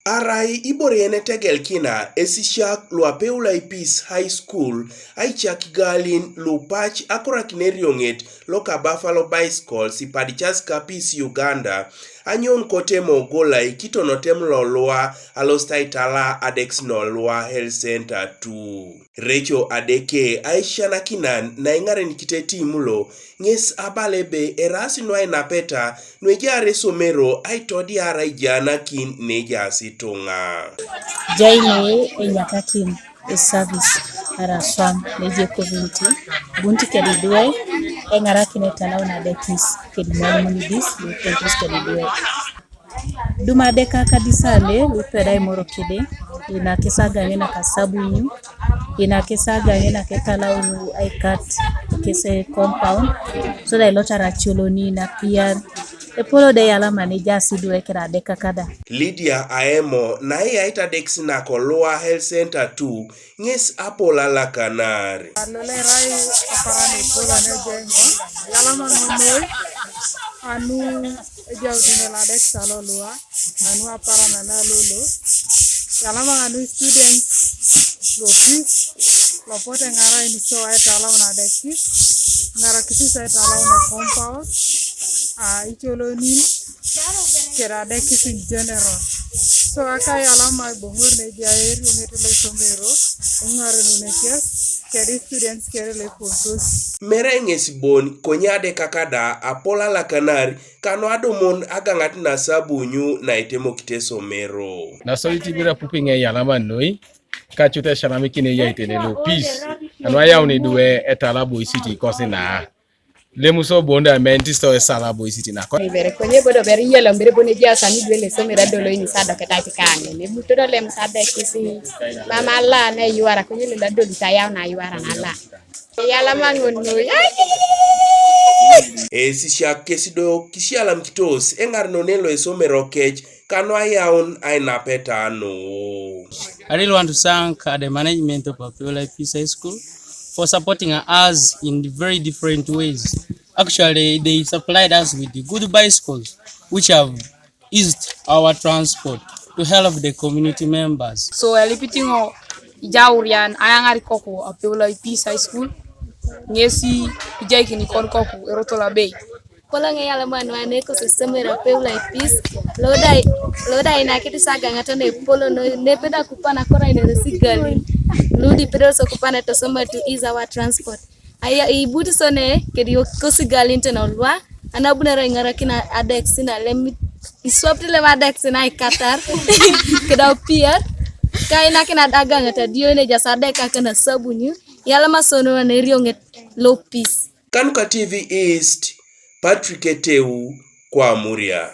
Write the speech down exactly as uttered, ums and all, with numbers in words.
Arai ibore yen etegelkina esisiak luapeulai Peace High School aicak igalin lupac akorakin erioŋet loka Buffalo Bicycles ipadicas ka Peace Uganda, anyoun kotema ogolai kitonotem lolua alosit aitala adekis noloa Health Center two. Recho Adeke aisisianakinan naiŋaren kitetimulo ŋes abala ebe eraas nuainapeta nuejaar esomero aitodiar aijaanakin nejaas ituŋa. Jaine enyakakin eservice ara aswam neje community bunti kediduwe eŋarakin etalaun adekis kedimwalimuni dis lukontis kediduwe. Duma adeka kadisale lupeda imoro kede, ina kesa gaŋe na kasabunyu, ina kesa gaŋe na ketalaunu aikat kese compound, so da ilotara choloni na piar epolo de yalama ne jasi duwe kera adeka kada. Lydia Aemo na iyait adekis nako Lua Health Center two ŋes apol alakanar. Alolerai aparan epolo neje yalama ŋonoi anu ejautene ladekis alolua anu aparan analolo yalama anu students lopis lopote ŋarai niso aitalaun adekis ŋarakisisa aitalaun compound a icolonin kera adekis in general. So aka yalama iboŋor neja erioŋet lo isomero eŋarenun ekes kedi students kere lo epontos. Mere ŋes bon konye adeka kada apol alakanar kanu adomon agaŋat nasabunyu naitemokit esomero. Nasolit ibira pupi ŋe yalama noi kacut esalamikin eyaitene lopis anu ayaun iduwe etala boisit ikosi naa. Lemuso bonde amentis to esala boisiti nako. Ibere konye bodo ber yela mbere bone jasa ni dwele somera dolo ini sado ketati kange ne buto do lem sado kisi mama la ne yuara konye le dolo tayao na yuara na la. Yala mangun no. Esisiak kesido kisialam kitos eŋar nonelo esomero kec kanu ayaun ainapeta no. I really want to thank uh, the management of Apiola Peace High School for supporting us in very different ways. Actually, they supplied us with the good bicycles which have eased our transport to help the community members. So, elipitiŋo ijaurian ayaŋar koku Apiola Peace High School, ŋesi ijaikini kon koku erotol abei. Polo ŋe yalama nuan ekosestem era peu laipis lodai lodai nakiti sagaŋata ne polo no nepeda kupana kora inere sigali ludi pedol so kupana tosoma to is our transport aya ibut so ne kedi kosigalin tena lwa anabunara iŋarakin adeksin alem iswapti lem adeksin aikatar kedau pier kainakin adagaŋata dio ne jas adeka kana sabunyu yalama sono na erioŋet lopis. Kanuka T V East, Patrick Eteu, Kwamuria.